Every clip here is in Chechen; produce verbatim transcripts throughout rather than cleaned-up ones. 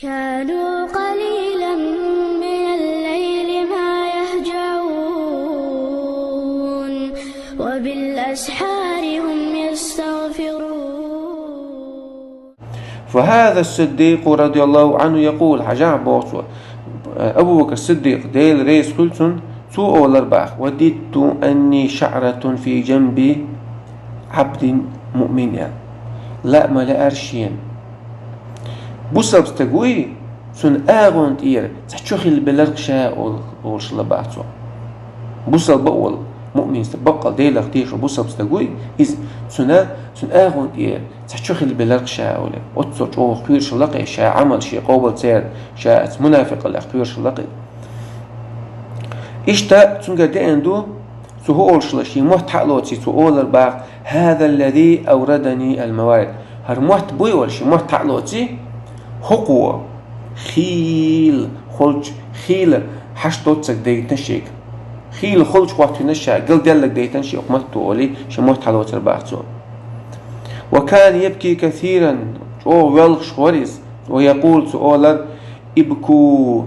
كانوا قليلا من الليل ما يهجعون، وبالأسحار هم يستغفرون. فهذا الصديق رضي الله عنه يقول, хьажахьа боху цо, Абу Бакр Сиддикъ, Дела реза хуьлу цунна, цо олар баха: وددت أني شعرة في جنب عبد مؤمن, аьлла. Лаа ма лаьара шена. Бусалба стаг вуй, цуьнан агӀон тӀера цхьа чу хила беларх ша, олуш хилла баха цо. Бусалба а волу, муъмин стаг, баккъал Делах тешаш бусалба стаг вуй, иза цуьнан, цуьнан агӀон тӀера цхьа чу хила беларх ша, олий. Оццо чӀогӀа кхоьруш хилла-кх и, ша Ӏамал шен къобал ца ярна, ша оцу мунафикъаллех кхоьруш хилла-кх и. Иштта цуьнгара деана ду, цо хӀун олуш хилла, шен мотт хьа а лоций, цо олар баха: هذا الذي أوردني الموارد. ХӀара мотт буй олий, шен мотт хьа а лоций, хӀокхо хийла, холчу, хийла хьашт доццург дайтина шега. Хийла холчу хӀоттийна ша, гал делларг дайтина шега хӀокху матто, олий, шен мотт хьа а лоцар баха цо. وكان يبكي كثيرا, чӀогӀа воьлхуш вара иза, ويقول, цо олар: ابكوا،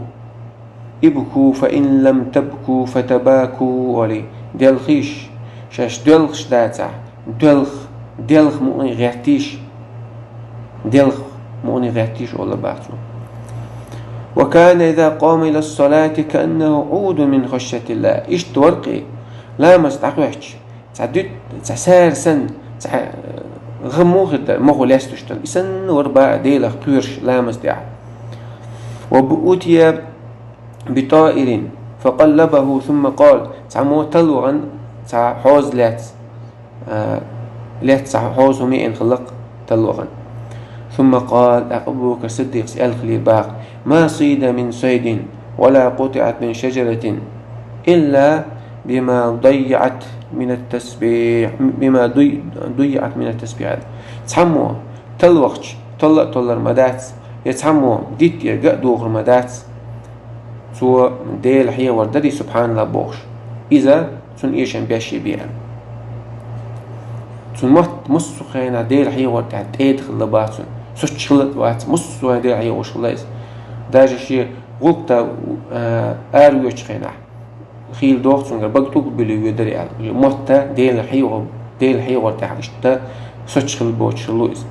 ابكوا، فإن لم تبكوا فتباكوا, олий, делхийша, шаьш доьлхуш дацахь, доьлху, делха мукъане гӀеттийша, делха мукъане гӀеттийша, олар баха цо. وكان إذا قام إلى الصلاة كأنه عود من خشية الله. Иштта вара-кх и, ламаз дӀахӀоьттича, цхьа дуьтта, цхьа сара санна, цхьа, э, гӀа муха хир дара, мохо лесташ долу, и санна вара баха Делах кхоьруш ламаз тӀехь. وأتي بطائر فقلبه ثم قال. Цхьаммо талла вахана цхьа хьоза лаьцна, а, лаьцна цхьа хьоза хӀума еана хилла-кх талла вахана. ثم قال, тӀаккха Абу Бакр Сиддикъас аьлла хилира баха: ما صيد من صيد ولا قطعت من شجرة إلا بما ضيعت من التسبيح، بما ضي-، ضيعت من التسبيح. Цхьаммо талла вахча, талла а толлур ма дац, я цхьаммо дитта а, ган а дохур ма дац, цо Дела хьехор дарий, субхьаналлахӀ бохуш. Иза цуьнан эшам беш бен. Цуьнан мотт массо а хенахь Дела хьехор тӀехь тӀеда хилла баха цуьнан. Соцуш хилла а вац, массо а хенахь Дела хьехош хилла иза. Даже шен гӀуллакх тӀе, а, аравоьдучу хенахь, хийла догӀу цуьнгара, бага тӀулг буьллий воьдура аьлла. Мотт Дела хьехо-, Дела хьехор тӀехь иштта соцуш хилла боцуш хилла иза.